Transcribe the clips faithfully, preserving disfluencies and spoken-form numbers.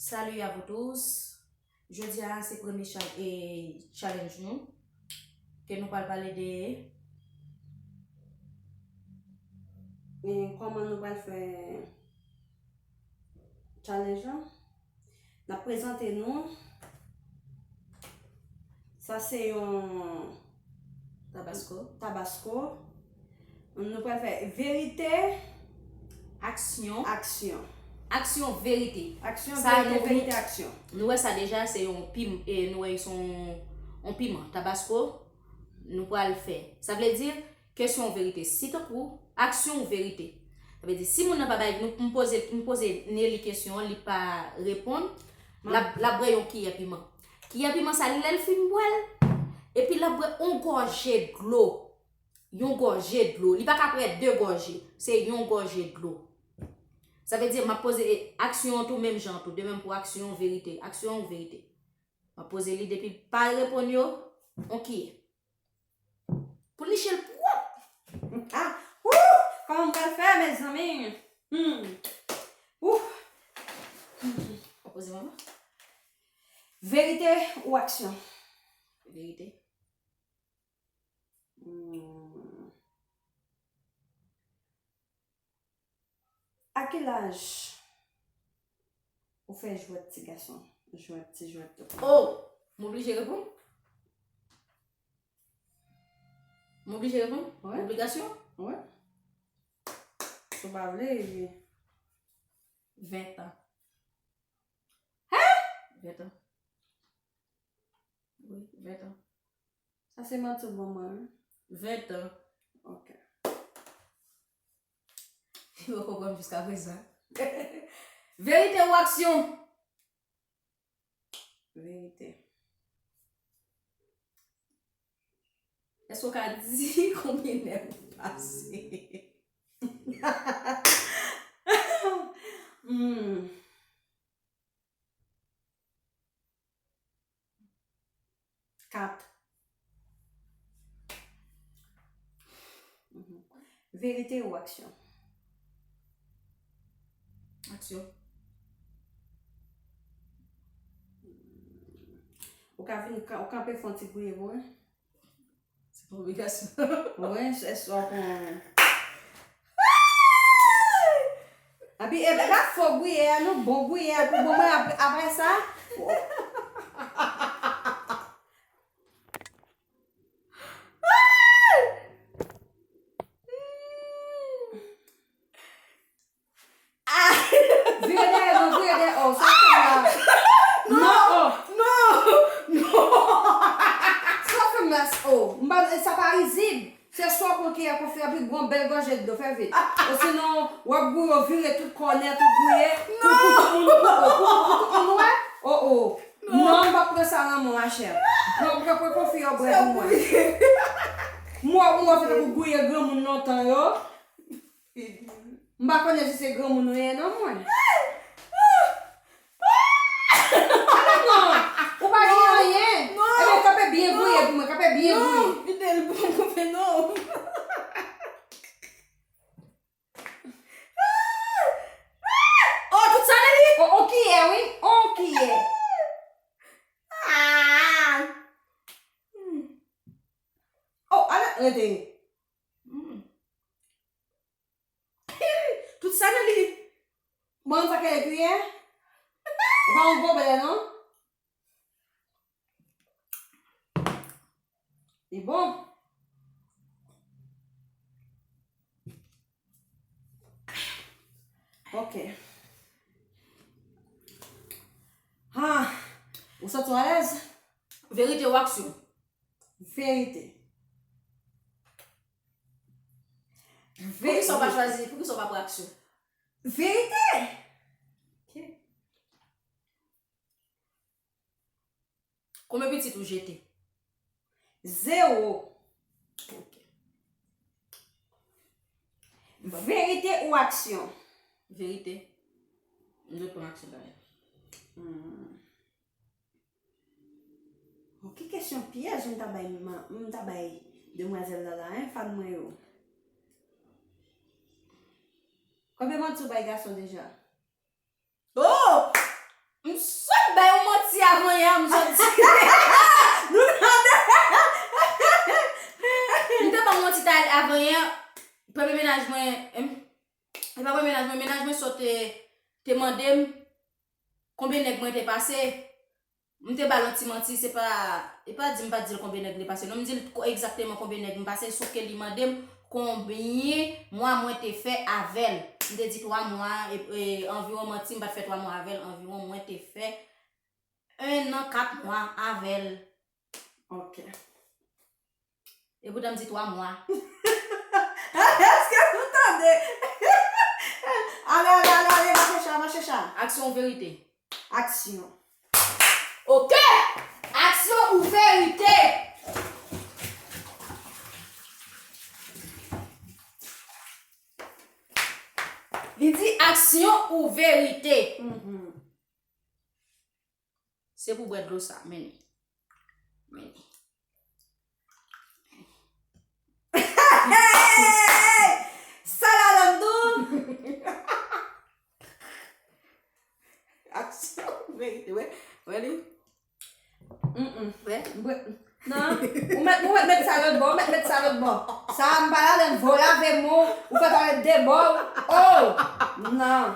Salut à vous tous. Jodi a se premye cha- e, challenge nou ke nou pral pale de e, kòman nou pral fè challenge la. N ap prezante nou. Sa se yon Tabasco. Tabasco. Nou pral fè verite, aksyon, aksyon. Aksyon, verite. Aksyon, sa, verite, nou, verite, nou, aksyon. Nou wè sa deja, se yon pim, e, nou wè se yon, yon piman, Tabasco, nou pral fè. Sa vle di, kesyon, verite. Si tankou, aksyon, verite. Sa vle di, si moun nan pa bay, nou, m poze, m poze Nelly kesyon an, li pa reponn, l ap, l ap bwè yon kiyè piman. Kiyè piman sa, lè l fin bwè l, epi l ap bwè yon gòje dlo. Yon gòje dlo. Li pa ka bwè de gòje. Se yon gòje dlo. Sa vle di, m ap poze aksyon an tou menm jan tou. De menm pou aksyon, verite. Aksyon ou verite. M ap poze li depi l pa reponn yo, on kiyè. Pou niche l pwòp. Ah, wouh! Kòman m pral fè, mezanmi? Hmm. Wouh! Ou poze manman? Verite ou aksyon? Verite. Hmm. A ki laj ou fè jwèt ti gason? Jwèt, ti jwèt tou. Oh! M oblije reponn? M oblije reponn? Wi. Obligasyon? Wi. Si w pa vle, wi. Ven tan. Hein? Ven tan. Wi, ven tan. Sa se manti w ban mwen, wi. Ven tan. Ok. Yo konprann jiska prezan. Verite ou aksyon? Verite. Èske w ka di konbyen nèg ou pase? Hmm. Kat. Mhm. Verite ou aksyon? Aksyon. Ou ka vin, ou kanpe fè yon ti gouye pou mwen? Se pa obligasyon. Wi, se swa pou mwen. Epi, e, e pa fo gouye a, non, bon gouye a pou bon mwen ap- apre sa. Ah! Vire dèyè, non, vire dèyè. Oh, sa fè m la. Non, oh. Non, non. Sa fè m la, oh. M pa, sa pa rizib. Se swa pran kiyè konfyans, epi bwè yon bèl gòje dlo, fè vit. Osinon, w ap gouye, w vire tout kò nèt, ou gouye. Pou, pou tout moun, pou, pou, pou tout moun wè. Oh, oh. Non, m p ap pran sa nan men w, machè. Pran, pran, pran konfi yo bwè pou mwen. M wè, m wè w fè tankou gouye granmoun lontan yo. M pa konnen si se granmoun ou ye non mwen. Ale non, ou pa gen anyen. Non. Ebyen, kanpe byen gouye pou mwen, kanpe byen gouye. Non, vide l pou mwen, non. Oh, tout sa nan li? On, on kiyè, wi, on kiyè. Ah. Hmm. Oh, ale, rete. Hmm. Tout sa nan li. Bon, sa ke kiyè? E pa yon goblet, non? Li bon? Ok. Ah, ou santi w alèz? Verite ou aksyon? Verite. Poukisa w pa chwazi? Poukisa w pa pran aksyon? Verite! Ok. Konbyen pitit ou jete? Zewo. Ok. Verite ou aksyon? Verite. M dwe pran aksyon kanmenm. Hmm. Bon, ki kesyon pyèj m ta bay, m ta bay demwazèl la la, hein, fan mwen yo? Konbyen manti ou bay gason deja? Oh! M Mennaj mwen, em, e pa mwen mennaj mwen, mennaj mwen sot te, te mande m konbyen nèg mwen te pase. M te ba l yon ti manti, se pa, e pa di m pa t di l konbyen nèg m te pase, non, m di l ko-, egzakteman konbyen nèg m pase, sof ke li mande m konbyen mwa mwen te fè avè l. M te di twa mwa, e, e, anviwon, manti, m pa t fè twa mwa avè l, anviwon mwen te fè en an kat mwa avè l. Ok. E poutan m di twa mwa. Èske nou tande? Ale, ale, ale, ale, mache cha, mache cha. Aksyon ou verite? Aksyon. Ok! Aksyon ou verite? Li di aksyon ou verite? Mhm. Se pou bwè dlo sa, men li. Men li. Sa la dan m tou. Aksyon, verite, wè, wè li. Mm, mm. Wè. Bwè. Non, ou mèt, ou mèt met sa lòt bò, ou mèt met sa lòt bò. Sa a m pa ladann, vo lave men w, ou fè twalèt de bò. Oh! Non.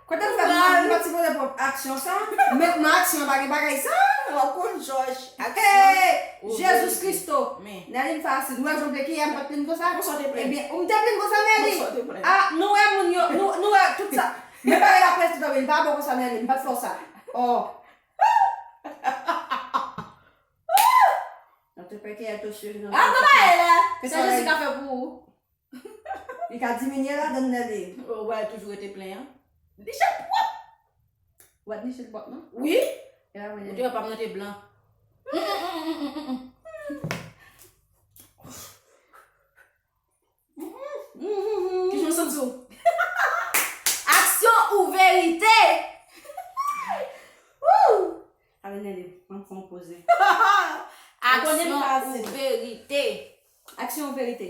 Kote m fè mal, m pa t sipoze pran aksyon sa? Met nan aksyon, pa gen bagay sa. Ou konn Jòj, aksyon. Hey! Ou Jezi verite. Kristo. Men. Nèlin fasil. Nou wè jan m te kiye a, m pa t plin konsa? Konsa w te plin? Ebyen, ou m te plin konsa, Nèlin? Konsa w te plin? Ah, nou wè moun yo, nou, nou wè tout sa. Men bagay la prèske tonbe, li pa bon konsa, Nèlin, m pa t fè w sa. Oh. Nan te pèke a to seri nan. Ah, papa e la. Sa Jezi ka fè pou ou. Li ka diminye ladann nan li. Ou wè toujou rete plen an. Li chèk pwòp. Ou wè li chèk pwòp, non? Wi. E la mwen. Ou te wè pa m nan te blan. Kijan w santi w? Aksyon ou verite? Woo! Ale, Nèlin, ann fè yon poze. Aksyon ou verite? Aksyon ou verite?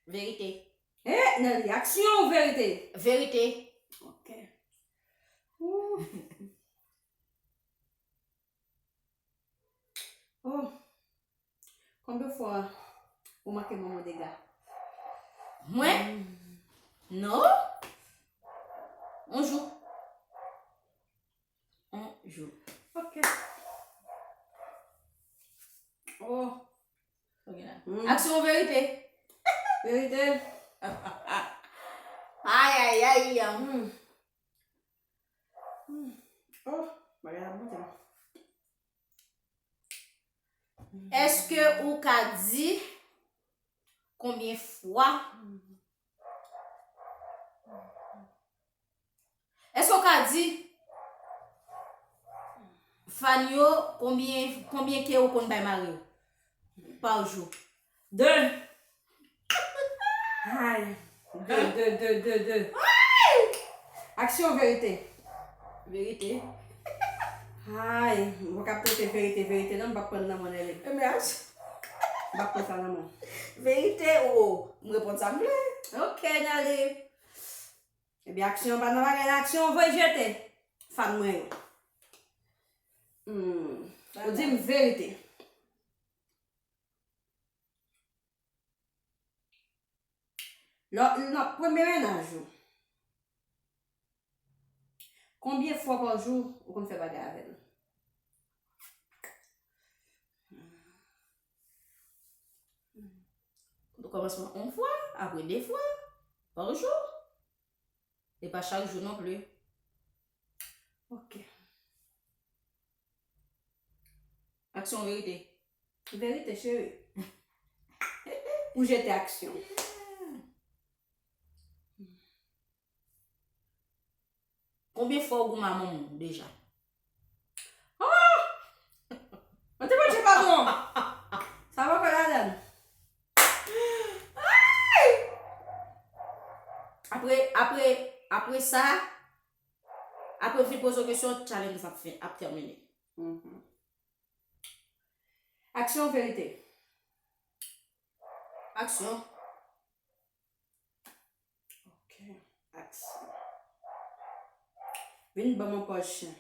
Verite. Eh, Nèlin, aksyon ou verite? Verite. Ok. Woo. Oh. Konbyen fwa ou manke manman w dega? Mwen? Non. On jou. On jou. Ok. Oh. Ok la. Aksyon ou verite? Verite. Ay, ay, ay. Hmm. Hmm. Oh, bagay la monte. Èske ou ka di konbyen fwa? Èske ou ka di fan yo konbyen, konbyen ke ou konn bay mari w pa jou? De. Ay. De, de, de, de, de. Aksyon, verite? Verite. Ay, mwen k ap pote verite, verite, non, m p ap pran nan men Nèlin. Ebyen, aksyon. M p ap pran sa nan men. Verite, o, m reponn sa m vle. Ok, Nèlin. Ebyen, aksyon pa nan bagay la, aksyon voye jete. Fan mwen yo. Hmm. Ou di m verite. Lè w nan premye mennaj ou, konbyen fwa pa jou ou konn fè bagay avè l? Nan kòmansman, yon fwa, apre de fwa pa jou. E pa chak jou non plis. Ok. Aksyon, verite? Verite, cheri. Ou jete aksyon. Konbyen fwa ou goumen a manman w deja? Oh! Mwen te manje padon. Sa pa kwè ladann. Ay! Apre, apre, apre sa, apre m fin poze w kesyon, challenge ap fin, ap tèmine. Mhm. Aksyon, verite? Aksyon. Ok, aksyon. Vin ban m yon pòz chen.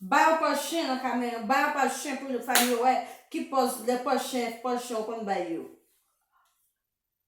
Bay yon pòz chen nan kamera, bay yon pòz chen pou fanmi yo wè ki pòz, lè pòz chen, pòz chen ou konn bay yo.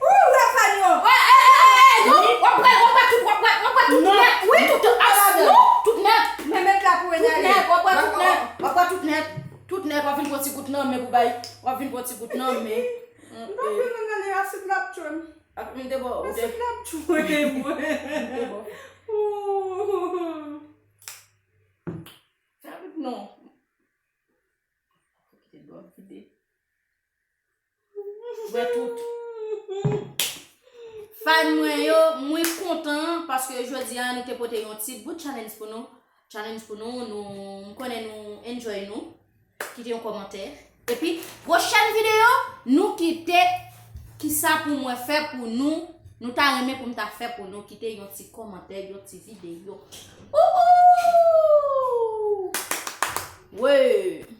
Ou, Rafa, non. Ey, ey, ey, ey, non, w ap pran, w ap pran tout, w ap pran, w ap pran tout nèt. Wi, tout, ah, non, tout nèt. Men met la pou Tout nèt, w ap pran tout nèt. W ap pran tout nèt. Tout nèt, w ap vin pran ti gout nan men pou bay. W ap vin pran ti gout nan men. M pa vle nan gade asid l ap tchwe m. Ap m te bò, ou te Asid l ap tchwe mwen. te bò. Ooh. Fè avèk non. Fò kite dlo ap vide. Bwè tout. Fan mwen yo, mwen kontan paske jodi a nou te pote yon ti bout challenge pou nou. Challenge pou nou, nou m konnen nou enjoy nou. Kite yon kòmantè. Epi pwochèn videyo, nou kite kisa pou mwen fè pou nou. Nou ta renmen pou m ta fè pou nou. Kite yon ti kòmantè, yon ti videyo. Ou ou! Wi.